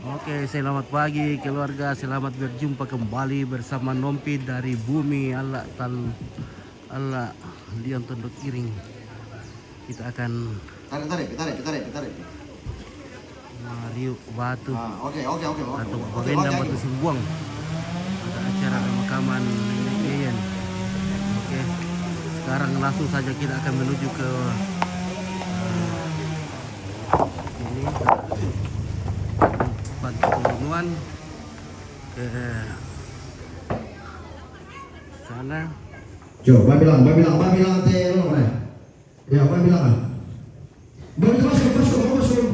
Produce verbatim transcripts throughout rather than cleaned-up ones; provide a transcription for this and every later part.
Oke, selamat pagi keluarga, selamat berjumpa kembali bersama Nompi dari bumi Allah Tal Allah Lion Tondok Iring. Kita akan Tarik, tarik, tarik, tarik, tarik. Mariuk Batu Ah, oke, oke, oke, oke. atau Oke, Bagendang oke, Batu oke. Simbuang. Ada acara pemakaman Nenek Yayan. Oke, sekarang langsung saja kita akan menuju ke eh, ini tempat pembunuhan ke sana. Jo, ba bilang, ba bilang, ba bilang te lo na. Ya, ba bilang. Ba bilang, masuk, masuk, masuk.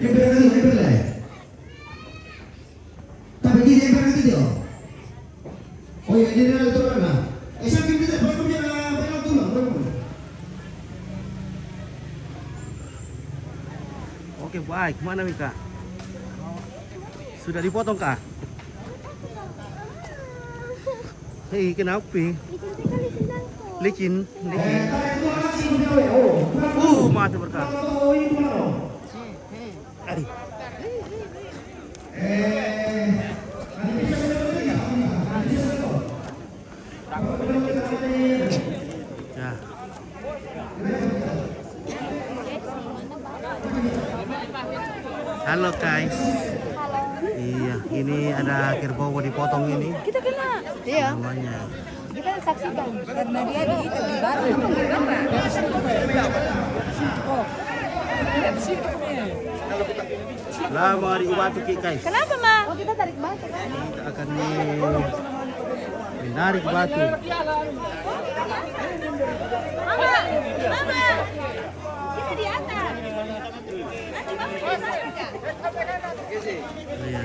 Yang berani, yang berani. Tapi dia yang berani dia. Oh ya, dia ada turun lah. Eh, saya kita boleh punya, boleh turun, boleh. Oke, baik. Mana Mika? Sudah dipotong kah? Hei, kenapa? Licin, licin. Uh, mati berkah. Aduh. Ya. Halo guys. Iya, ini ada kerbau mau dipotong ini. Kita kena. Iya. Namanya. Kita saksikan. Karena dia di itu di baru. Oh. Lama di batu ki guys. Kenapa, Ma? Oh, kita tarik batu kan? Kita akan menarik batu. Mama, Mama, kita di atas. Nanti Mama di atas. Iya.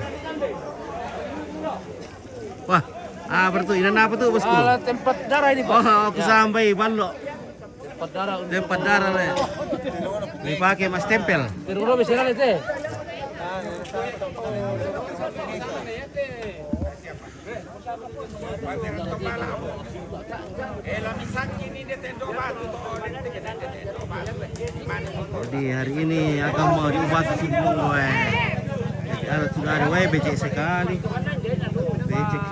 Wah, apa tuh? Ini apa tuh, bosku? Alat tempat darah ini, Pak. Oh, aku sampai balok. Tempat darah. Tempat darah le. Dipakai mas tempel. Pero no me será este. Jadi hari ini akan mau diubah si Bung, weh. Jadi alat sudah ada, weh, becek sekali. Becek.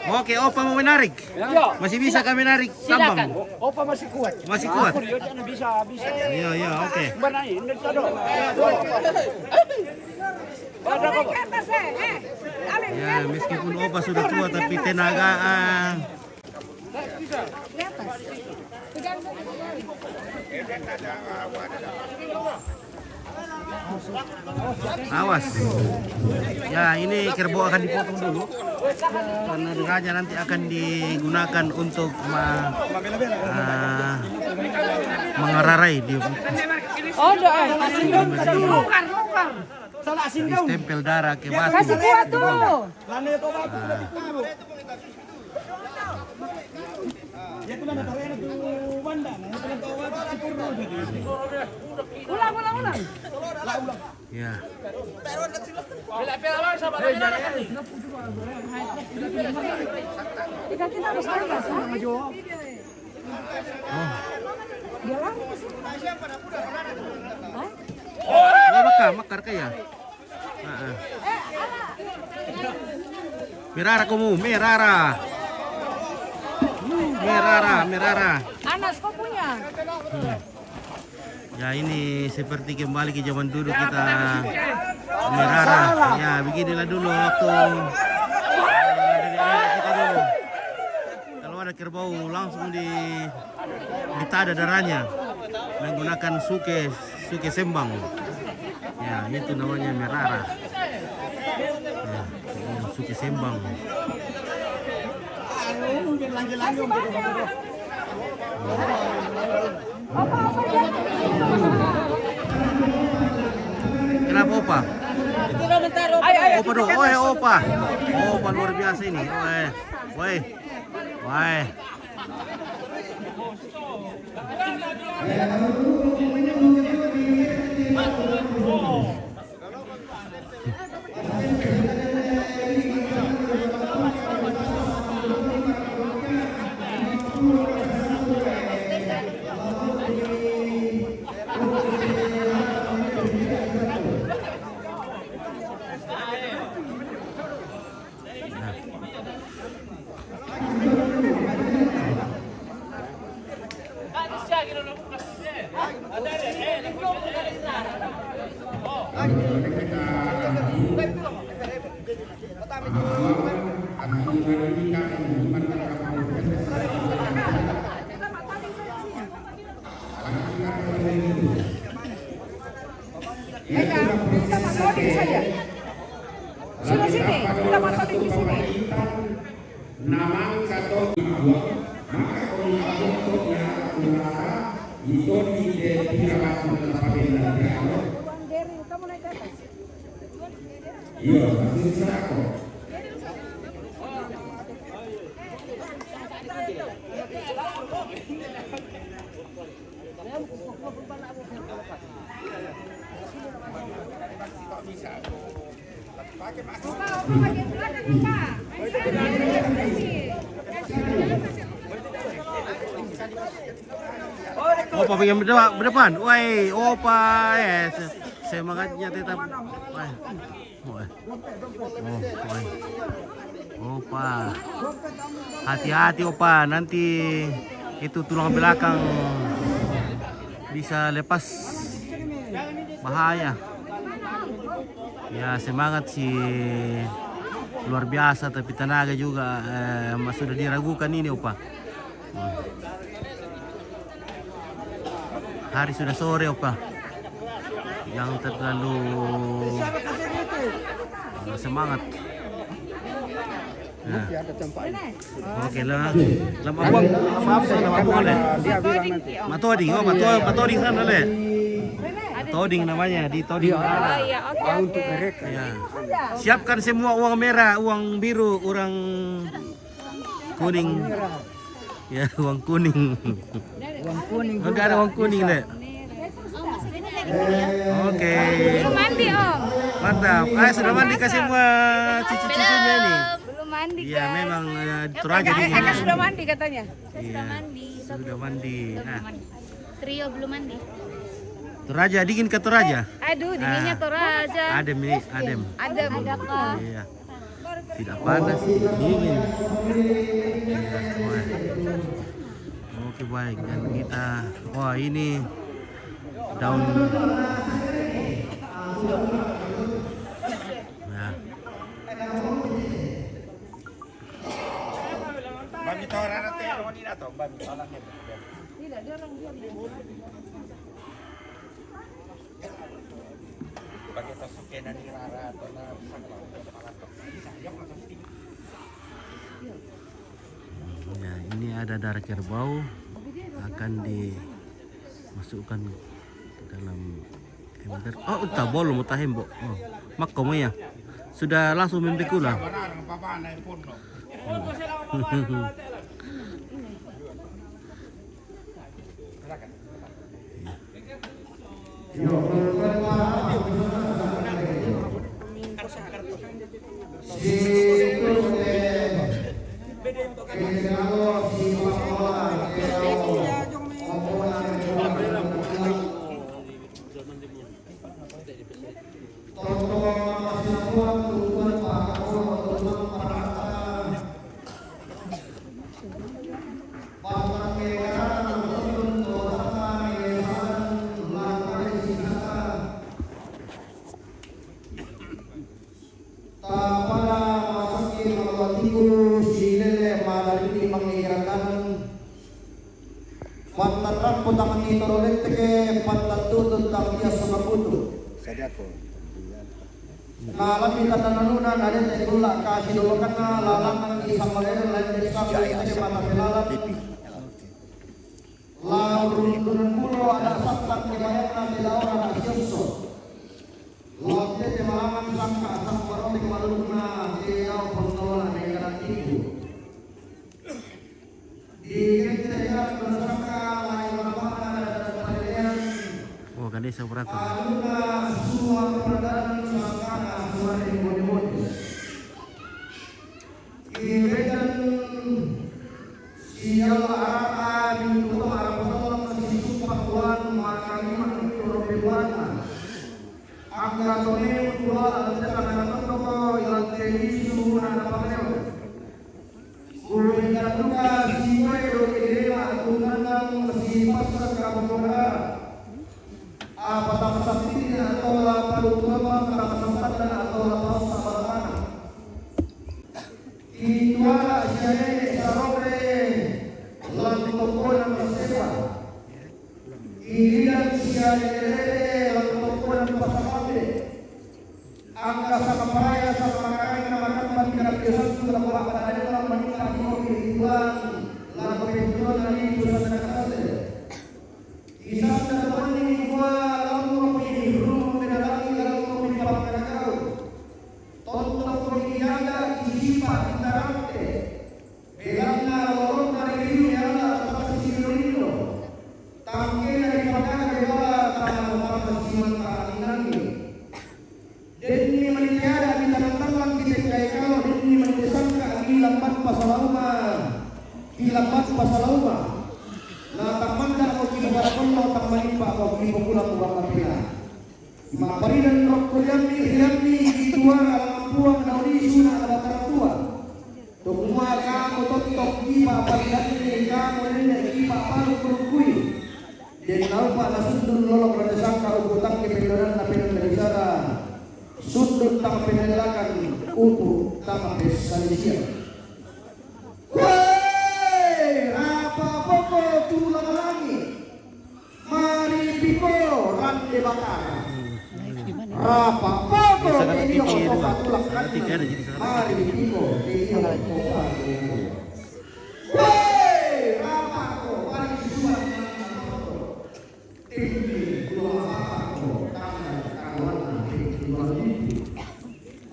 Oke, opa mau menarik? Ya. Masih bisa kami narik tambang? Silakan. Opa masih kuat. Masih kuat? Aku dia jangan bisa, bisa. Iya, iya, oke. Mana ini? Ada kok. Ya, meskipun opa sudah tua, tapi tenaga, ah. Awas. Ya, ini kerbau akan dipotong dulu. Karena deranya nanti akan digunakan untuk ma- ah, mengararai di Oh, doa. Stempel darah ke batu. Kasih kuat tuh. Ulang, ulang, ulang. Ya. Kita, kita harus bebas, ha? Oh. Dia lari ke sini. Hah? Oh, maka, makar kaya. Heeh. Merara kamu, merara. Merara, merara. Anas, kau punya? Hmm. Ya, ini seperti kembali ke zaman dulu kita merara. Ya, beginilah dulu waktu kita dulu. Kalau ada kerbau langsung di ditada darahnya menggunakan suke suke sembang. Ya, itu namanya merara. Ya, ini suke sembang. Kenapa opa? Opa dong, oe opa. Opa luar biasa ini, oe. Oe. Oe. Eka, kita matoding saja. Sudah sini, kita matoding di sini. Namang kato ibuak, maka kong abot to ya ulara, ito di de pira batu na pabendan dia lo. Iya, masih bisa ako. Opa bagian berdepan, berdepan. Woi, opa, eh, se- semangatnya tetap. Woi. Woi. Oh, woi. Opa. Hati-hati, opa, nanti itu tulang belakang bisa lepas, bahaya. Ya, semangat sih, luar biasa, tapi tenaga juga, eh, mas sudah diragukan ini, opa. Hari sudah sore, opa. Yang terlalu semangat. Nah. Oke lah. Lama abang, maaf, saya lama abang le. Matoding, oh, matoding, matoding sana le. Matoding namanya, di toding. Oh, iya, oke, oke. Ya. Siapkan semua uang merah, uang biru, uang kuning. Ya, uang kuning. Uang kuning. Enggak ada uang kuning deh. Oke. Belum mandi, Om. Mantap. Ah, sudah mandi kah semua cucu-cucunya ini? Belum mandi, guys. Iya, memang, eh, Toraja dingin. Saya sudah mandi katanya. Iya. Sudah mandi. Nah. Trio belum mandi. Toraja, dingin ke Toraja? Aduh, dinginnya Toraja. Adem ini, adem. Adem. Iya. Tidak panas, tidak dingin. Iya, wah. Oke, baik. Dan kita, wah, ini daun. Ya. Bami tawar anak teh, orang ini atau bami tawar anak teh. Pakai tas suke nani rara atau na. Ya, ini ada darah kerbau akan dimasukkan ke dalam ember. Oh, uta bolu mutahembo. Oh, makko mo ya. Sudah langsung membekula. Tapala masakki mangawatiku silele malariti mangigirakan. Pantan rampo tangan ni toro letteke, pantan tutun tangan dia sukaputu. Sadako. Nalami tananuna nadete kulla kasi dolokanna lalangan di sambalere lain di sambalere mata pelalan. Laura Asioso. Lotte te malangan sangka sambarote malunna te au pontola mengkana tipu. Di kente kan sangka lai malapana dan parian. Oh, kan desa operator. Alunna sua peradan sangkana suara di bone-bone. Ibetan si Allah arata bintu Allah arata Allah si sumpah Tuhan maka lima itu robe buana. Angka tone dua lantai tanah toko ilan telisu nana pakai. Kubetan duka si kue robe dewa tunanang si pasar kabongkara. Apa tak sakti atau la palu mama tak sakti atau la palu sabarana. Ituala sialele sarore lan tongkonan masewa. Ilian sialele lan tongkonan pasamabe. Angka sakaparaya sakamakana makamban tidak biasa sudah bapak pada dalam menikah di mobil ituan. Lalu penjualan itu sana kasih. Isanda domani mua lammu ri rumu pedalangi lammu ri pakkanakau. Tontong ri jaga isipa intarante. Belanna lolonna ri riu yala tasi lino-lino. Tangkena ri pakana bela tana tana simanta alinangi. Denni mani tiada di tanang-tanang di tekkai kalo, denni mani disangka di lambat pasalauma, di lambat pasalauma. Na tamanda mo ki barakollo, tamanipa mo ki pulang wa mapila. Maparidan rokko jammi, jammi di tuara lampuang na uli suna na batara tua. Tumua kamu tottok kipa paridanni kamu nene kipa palu kurukui. Den naupa nasundun lolok rada sangka upu tangke pedonan na pedonan dari sana. Sundun tang penelakan upu tang pesalisian. Woi, rapa poko tulang langit. Mari piko rande bakar. Rapa poko teni piko tulang langit. Mari piko teni piko. Woi, rapa poko mari suan. Tinggi dua apa kok tangan kawan nanti dua minggu.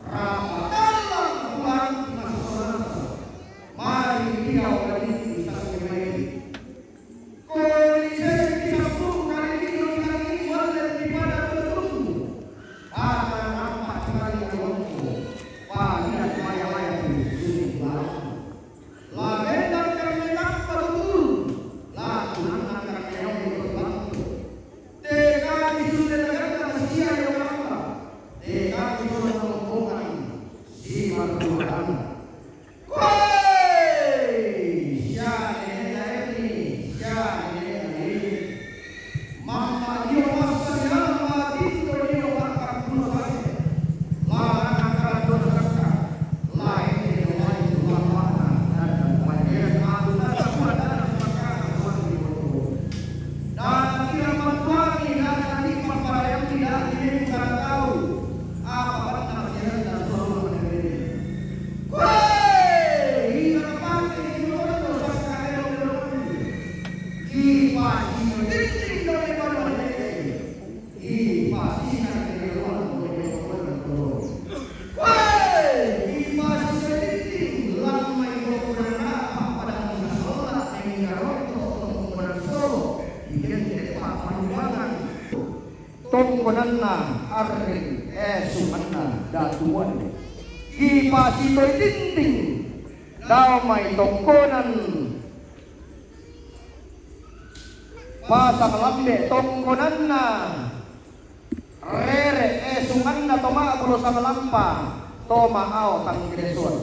Rapa dalam bulan masuk. Mari kita wajib bisa kembali. Kau ini saya bisa pun kali ini kali ini wala di pada bertemu. Akan nampak sekali kawanku. Pagi dan maya-maya pun sulit malam. La benda kami tanpa betul. La Tuhan akan kami betul. Teka di sudah negara Mesir yang lama. Teka di sudah rombongan si Martuhan. Koi, siane ini, siane ini. Mamma Dio passa di alma tinto Dio makkappulo sare. Larang angkara dua sakka. Lain di rumah itu bapakna dan panjang aku tak kuat dan makan suami itu. Dan tidak membuat tidak nikmat pada yang tidak diinginkan tahu. Apa benar dia dan suami ini. Kue, ina pake di rumah itu sakka di rumah ini. Ipasino dinding dole panoane. Ipasino dinding dole panoane. Woi, ipasino dinding lamma ipokkodanna pappadang sola nengngarotto tongkonan solo. Igente pappanubangan. Tongkonanna arreng, eh, sumanna datuan. Ipasitoi dinding dao mai tongkonan. Pasang lambe tongkonanna rere, eh, sunganna to ma'bulo sanglampa to ma'ao tangkiresuan.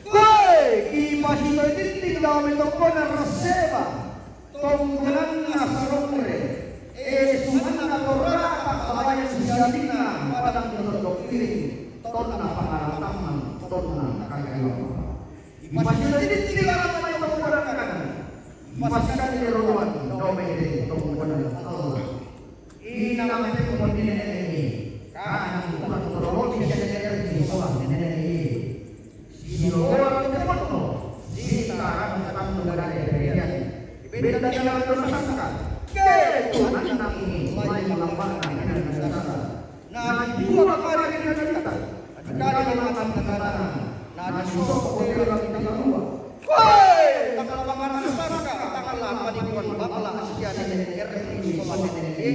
Koi, kipasitoi dinding dao mai tongkonan Rasseba, tongkonanna Sarongre, eh, sunganna to rata layan sialinna padang dotodok kiring tonna pangalatamang tonna kagayuang. Ipasitoi dinding dao mai tongkonan Kanaan. Ipasitoi dinding dao mai tongkonan Allah. Ina mate ko nene ini. Kanaan bukan terlalu bisa jadi soal nene ini. Silo orang teman no. Sita orang teman no dari kejadian. Beda dengan dosa sangka. Ke, Tuhan, na mai malambana ina na sasa. Na dua kamari ina na kita. Kali na matan tagana. Na diso ko tera kita dua. Koi, tangala mangara saka, tangala manikuan bakla, siya nene erti sola nene.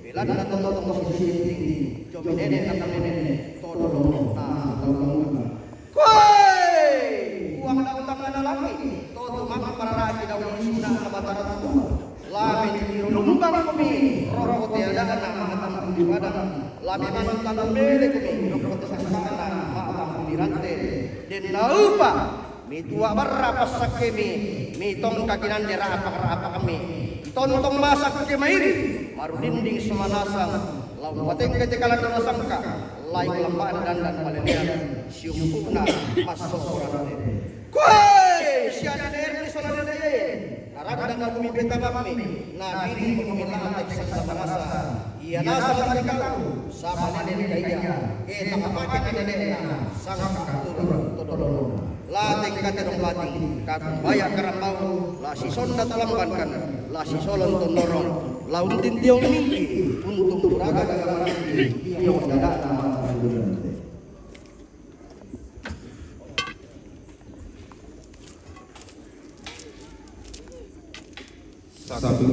Belanda tototong si Siti, jominene na kanene, todo na tototong. Koi! Uang daun tangan lagi, todo maka pararaki daun isuna na batara tutu. Lame ni lumbang kami, roko te ada na mata di padang. Lame mantan mele kami, roko te sasana, mata di rante. Den na upa, mitua barra passakkemi, mitongka kinande ra'pak-ra'pakmi, mitontong masakke mairi, marudinding sola nasang, lao patengke te kalanna sangka, lai lambana dandan palelean, siumpu'na massosorante. Kue, siana nerni sola nene, narandang kumi betamammi, nabiri kumi latek santa marasa, ia nasang rikau, sama nene kaia, e takapake nene, sangka turun todolona. La tengka terong bating, katumbaya karambau, la sisonda talambankan, la sisolon tondorong, la untintiong mingki, untung buraga daga manangki, tiong dadana manangki. Satu.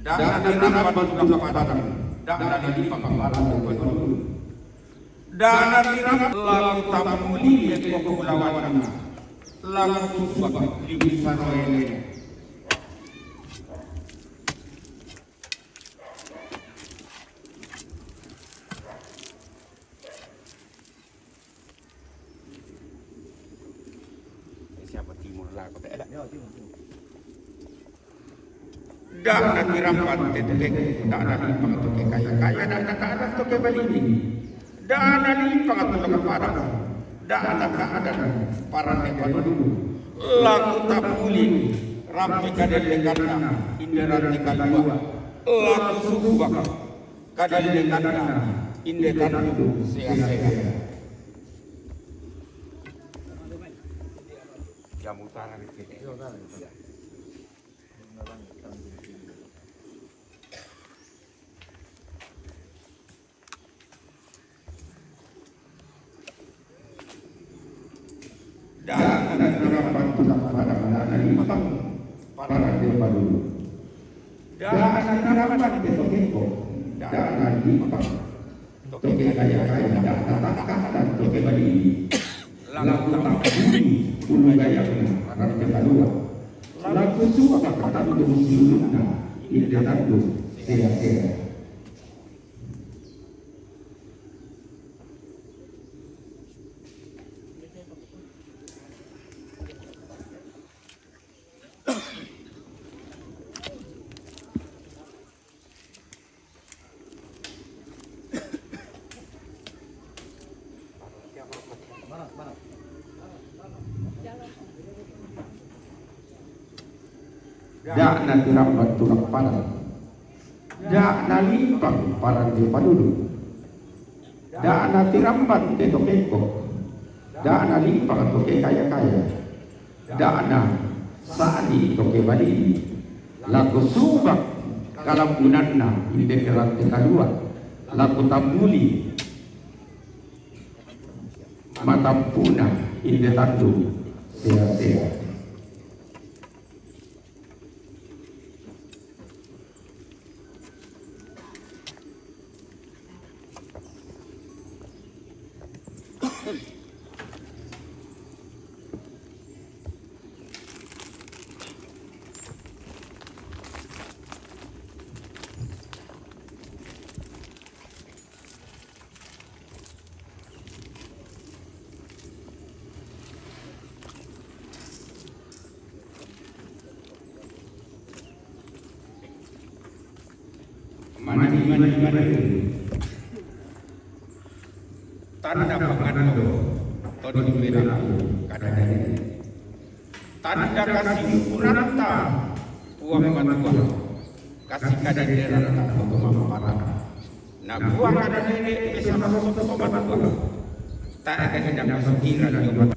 Dana dirambang tulang padang, dana dirambang barang. Dana dirambang lagu tamuli yang kau kulawan, lagu susuak di bisaroele. Siapa timur lah, kau tak elak. Dana tiramban te toke, dana limpang toke kaya-kaya, dana kaadan toke balini. Dana limpang tulang padang, dana kaadan parande padudu. Lagu tamuli, rampe kadellekanna, inde rante kadua. Lagu susuak, kadellekanna, inde tandu sea-sea. Jamu tangan itu. Dana tiramban tulang padang, dana limpang parande padudu. Dana tiramban te tokeko, dana limpang toke kaya-kaya, dana takka dan toke balini. Lagu tambuli ulu gayakna rante kadua. Lagu susuak tandu siulunna, inde tandu sea-sea. Dana tiramban tulang padang, dana limpang parande padudu. Dana tiramban te tokeko, dana limpang toke kaya-kaya. Dana sa'di toke balini, lagu susuak kalambunanna, inde rante kadua. Lagu tambuli matampuna, inde tandu sea-sea. Mani, mani, mani. Tanda pangando, todi peraku, kadadari. Tanda kasi ukuranta, Puang Matua. Kasi kadenderanta, Puang Matua. Na Puang kadadere, pesama Puang Matua. Tak ada tidak masuk kira dia.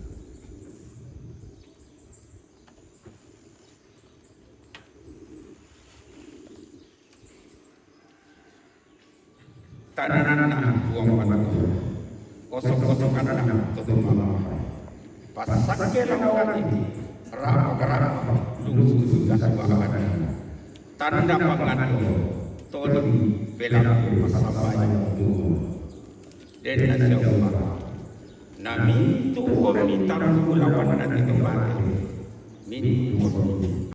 Tananana tuang banua, kosok-kosok anana totu mama. Pasake lawan ini, rapa-rapa lungsu kasua hati. Tanda pangando, toli pelaku pasambayang tuang. Dena siapa, nami tuko minta lawan nani kembali. Minta